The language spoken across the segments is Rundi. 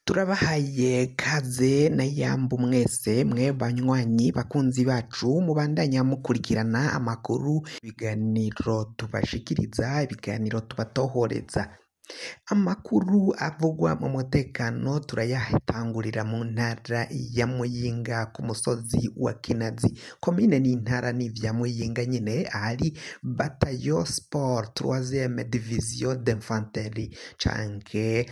Turabahaye kaze na yambu mwese mwe banywanyi bakunzi bacu mubandanya mukurikirana amakuru, ibiganiro tubashikiriza, ibiganiro tubatohoreza. Amakuru avugwa mu mutekano turayatangurira mu ntara ya Muyinga ku musozi wa Kinazi, komine n'intara ni ivya Muyinga nyene, ahari Bataillon Sport 3e Division d'Infanterie canke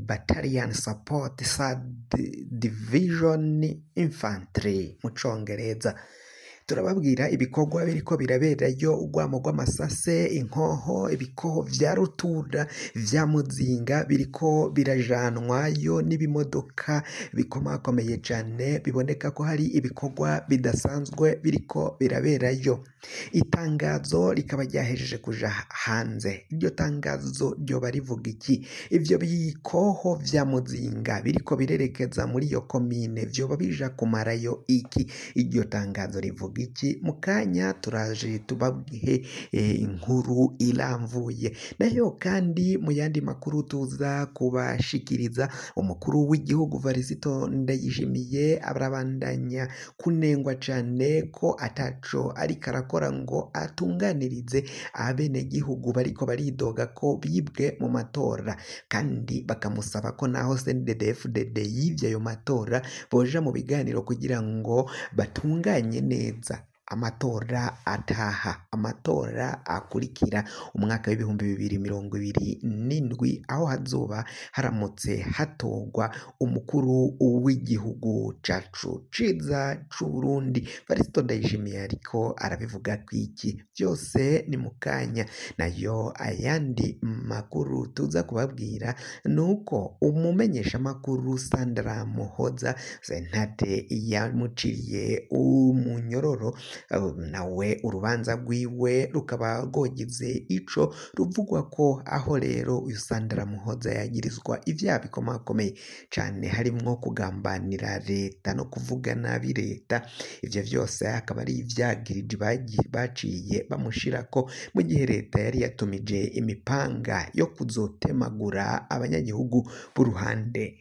Battalion Support Third Division Infantry mu congereza. Turababwira ibikorwa biriko biraberayo, urwamo rw'amasase, inkoho, ibikoho vya rutura vya muzinga biriko birajanwayo n'ibimodoka bikomakomeye cane, biboneka ko hari ibikorwa bidasanzwe biriko biraberayo. Itangazo rikaba ryahejeje kuja hanze. Iryo tangazo ryoba rivuga iki? Ivyo bikoho vya muzinga biriko birerekeza muri iyo komine vyoba bija kumarayo iki? Iryo tangazo rivuga iki? Mu kanya turaje tubabwihe inkuru iramvuye. Nayo kandi mu yandi makuru tuza kubashikiriza, umukuru w'igihugu Varisito Ndayishimiye arabandanya kunengwa cane ko ataco ariko arakora ngo atunganirize abenegihugu bariko baridoga ko bibwe mu matora, kandi bakamusaba ko naho CNDD-FDD yivye ayo matora boja mu biganiro kugira ngo batunganye neza amatora ataha, amatora akurikira umwaka w'2027, aho hazoba haramutse hatorwa umukuru w'igihugu cacu ciza c'Uburundi. Varisito Ndayishimiye ariko arabivuga kwiki? Vyose ni mu kanya. Nayo ayandi makuru tuza kubabwira nuko umumenyeshamakuru Sandra Muhoza sentare yamuciriye umunyororo, nawe urubanza rwiwe rukaba rwogize ico ruvugwa ko, aho rero uyu Sandra Muhoza yagirizwa ivyaha bikomakomeye cane harimwo kugambanira leta no kuvuga nabi leta. Ivyo vyose akaba ari ivyagiriji baciye bamushirako mu gihe leta yari yatumije imipanga yo kuzotemagura abanyagihugu b'uruhande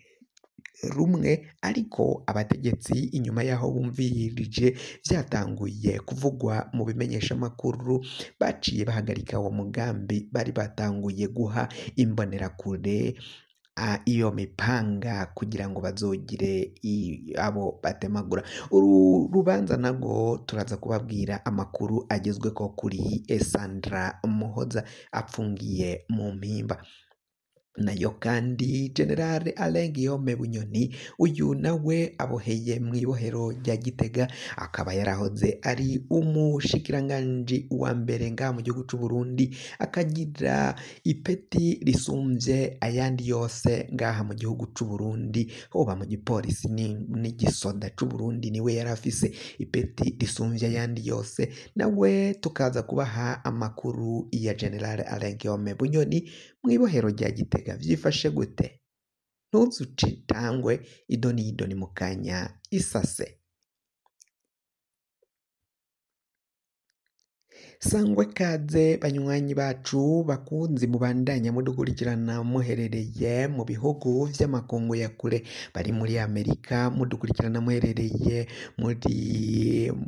rumwe, ariko abategetsi inyuma yaho bumvirije vyatanguye kuvugwa mu bimenyeshamakuru baciye bahagarika uwo mugambi bari batanguye guha imbonerakure iyo mipanga kugira ngo bazogire abo batemagura. Uru rubanza narwo turaza kubabwira amakuru agezweko kuri Sandra Muhoza apfungiye mu mpimba. Nayo kandi General Alain Guillaume Bunyoni, uyu nawe aboheye mw'ibohero rya Gitega, akaba yarahoze ari umushikiranganji wa mbere ngaha mu gihugu c'Uburundi, akagira ipeti risumvye ayandi yose ngaha mu gihugu c'Uburundi, hoba mu gipolisi n'igisoda c'Uburundi niwe yari afise ipeti risumvye ayandi yose. Nawe tukaza kubaha amakuru ya General Alain Guillaume Bunyoni mw'ibohero rya Gitega vyifashe gute? Ntuzucitangwe idonido ni mukanya isase. Sangwe kaze banywanyi bacu bakunzi mubandanya mudukurikirana muherereye mu bihugu vy'amakungu ya kure, bari muri Amerika mudukurikirana muherereye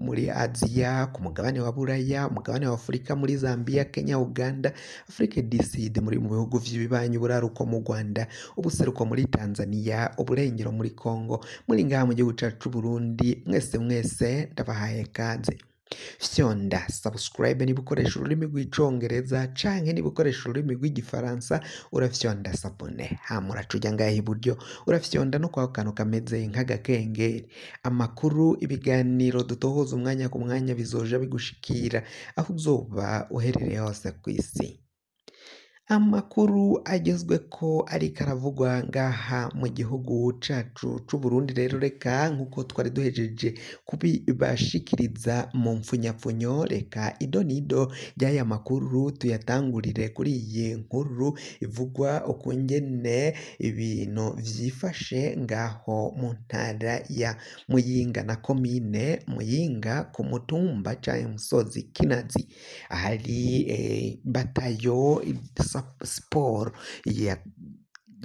muri Aziya, ku mugabane wa Buraya, umugabane wa Afurika, muri Zambia, Kenya, Uganda, Afrique du Sud, muri mu bihugu vy'ibibanyi, uburaruko mu Rwanda, ubuseruko muri Tanzania, uburengero muri Congo, muri ngaha mu gihugu cacu c'Uburundi, mwese mwese ndabahaye kaze. Fyonda subscribe niba ukoresha ururimi rw'icongereza canke niba ukoresha ururimi rw'igifaransa urafyonda s'abonner, hama uraca uja ngaha iburyo urafyonda no kwako kantu kameze nk'agakengeri. Amakuru, ibiganiro dutohoza umwanya ku mwanya bizoja bigushikira aho uzoba uherereye hose kw'isi. Amakuru agezweko ariko aravugwa ngaha mu gihugu cacu c'Uburundi rero, reka nkuko twari duhejeje kubibashikiriza mu mfunyapfunyo, reka idonido ry'aya makuru tuyatangurire kuri iyi nkuru ivugwa ukungene ibintu vyifashe ngaho mu ntara ya Muyinga na komine Muyinga ku mutumba canke umusozi Kinazi, ahari batayo siporo ya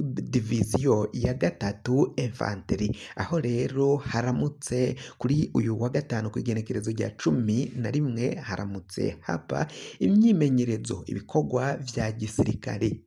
diviziyo ya gatatu infantry. Aho rero haramutse kuri uyu wa gatanu ku igenekerezo rya 11 haramutse haba imyimenyerezo, ibikorwa vya gisirikare.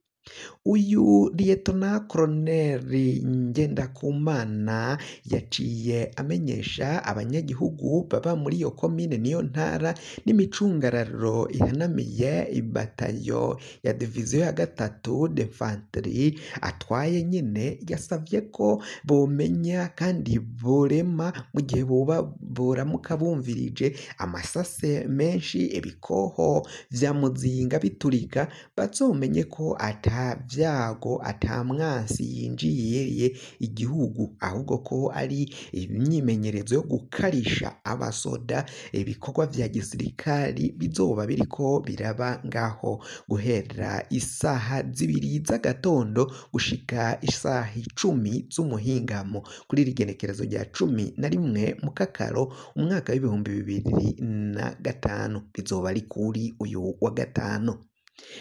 Uyu Liyetona Koloneli Ngendakumana yaciye amenyesha abanyagihugu baba muri iyo komine n'iyo ntara n'imicungararo ihanamiye ibatayo ya diviziyo ya gatatu d'infanterie atwaye nyine, yasavye ko bomenya kandi borema mu gihe boba boramuka bumvirije amasase menshi, ibikoho vya muzinga biturika, bazomenye ko ata vyago, ata mwansi yinjiriye igihugu, ahubwo ko ari imyimenyerezo yo gukarisha abasoda, ibikorwa vya gisirikari bizoba biriko biraba ngaho guhera isaha 2 z'agatondo gushika isaha 10 z'umuhingamo kuri iri genekerezo rya 11 Mukakaro umwaka w'2005, bizoba ari kuri uyu wa gatanu.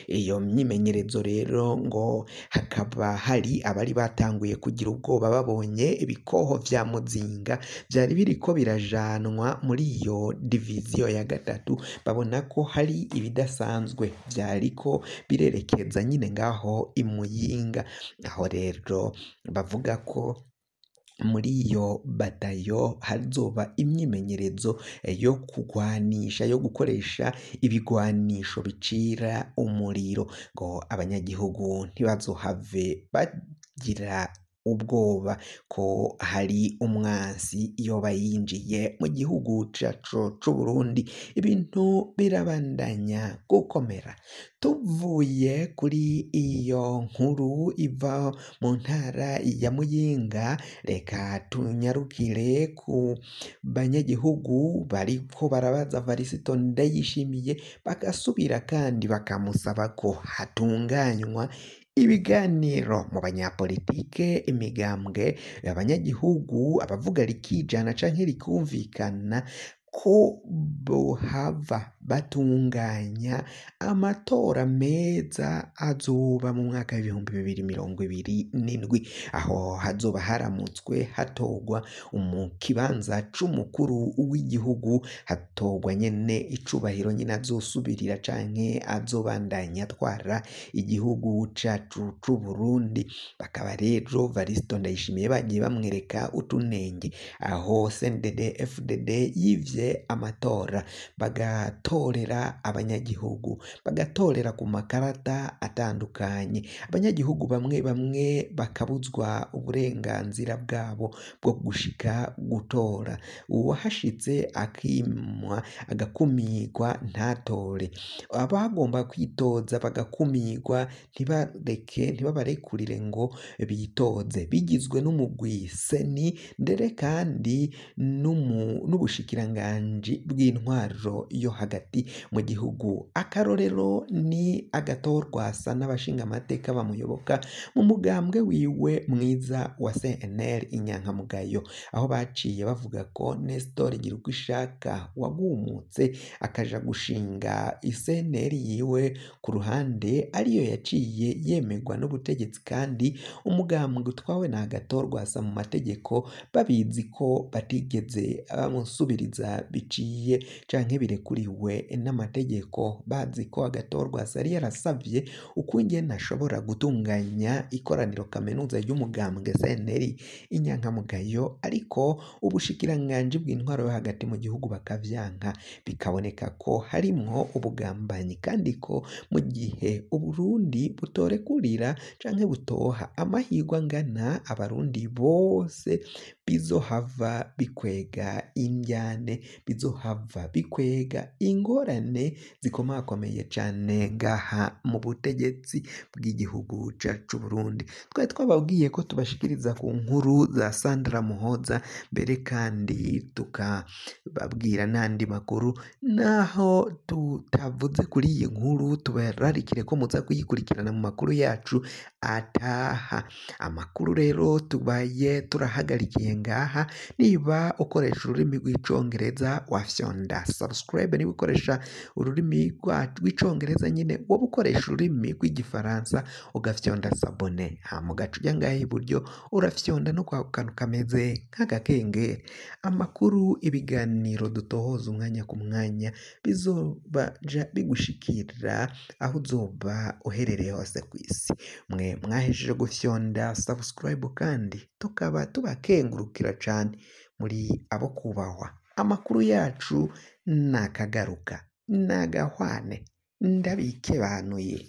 Iyo myimenyerezo rero ngo hakaba hari abari batanguye kugira ubwoba babonye ibikoho vya muzinga vyari biriko birajanwa muri iyo diviziyo ya gatatu, babona ko hari ibidasanzwe vyariko birerekeza nyine ngaho i Muyinga. Aho rero bavuga ko muri iyo batayo hazoba imyimenyerezo yo kugwanisha, yo gukoresha ibigwanisho bicira umuriro, ngo abanyagihugu ntibazohave bagira ubwoba ko hari umwansi yoba yinjiye mu gihugu cacu c'Uburundi. Ibintu birabandanya gukomera. Tuvuye kuri iyo nkuru iva mu ntara ya Muyinga, reka tunyarukire ku banyagihugu bariko barabaza Varisito Ndayishimiye, bagasubira kandi bakamusaba ko hatunganywa ibiganiro mu banyapolitike, imigambwe, abanyagihugu, abavuga rikijana canke rikumvikana, ko bohava batunganya amatora meza azoba mu mwaka w'2027, aho hazoba haramutswe hatorwa mu kibanza c'umukuru w'igihugu, hatorwa nyene icubahiro nyene azosubirira canke azobandanya atwara igihugu cacu c'Uburundi. Bakaba rero Varisito Ndayishimiye bagiye bamwereka utunenge, aho CNDD FDD yivye amatora, bagatorera abanyagihugu, bagatorera ku makarata atandukanye, abanyagihugu bamwe bamwe bakabuzwa uburenganzira bwabo bwo gushika gutora, uwahashitse akimwa agakumirwa ntatore, abagomba kwitoza bagakumirwa ntibareke, ntibabarekurire ngo bitoze. Bigizwe n'umugwi seni ndere kandi n'ubushikiranganji bw'intwaro yo hagati mu gihugu. Akarorero ni Agatorwasa n'abashingamateka bamuyoboka mu mugambwe wiwe mwiza wa CNL inyankamugayo, aho baciye bavuga ko Nestor Girukishaka wagumutse akaja gushinga CNL yiwe ku ruhande, ariyo yaciye yemegwa n'ubutegetsi, kandi umugambwe utwawe na Agatorwasa mu mategeko babizi ko batigeze bamusubiriza biciye canke birekuriwe n'amategeko, bazi ko Agatorwasa yari yarasavye ukungene ashobora gutunganya ikoraniro kaminuza ry'umugambwe CNL inyankamugayo, ariko ubushikiranganji bw'intwaro yo hagati mu gihugu bakavyanka, bikaboneka ko harimwo ubugambanyi, kandi ko mu gihe Uburundi butorekurira canke butoha amahirwe angana abarundi bose, bizohava bikwega indyane, bizohava bikwega ingorane zikomakomeye cane ngaha mu butegetsi bw'igihugu cacu Burundi. Twari twababwiye ko tubashikiriza ku nkuru za Sandra Muhoza, mbere kandi tukababwira n'andi makuru, naho tutavuze kuri iyi nkuru tubararikire ko muza kuyikurikirana mu makuru yacu ataha. Amakuru rero tubaye turahagarikiye ngaha, niba ukoresha ururimi rw'icongereza wafyonda subscribe, niba ukoresha ukoresha ururimi rw'icongereza nyine, woba ukoresha ururimi rw'igifaransa ugafyonda s'abonner, hama ugaca uja ngaha iburyo urafyonda no kwa kantu kameze nk'agakengeri. Amakuru, ibiganiro dutohoza umwanya ku mwanya bizobaja bigushikira aho uzoba uherereye hose kw'isi. Mwe mwahejeje gufyonda subscribe kandi tukaba tubakengurukira cane, muri abo kubahwa. Amakuru yacu nakagaruka, nagahwane, ndabikebanuye.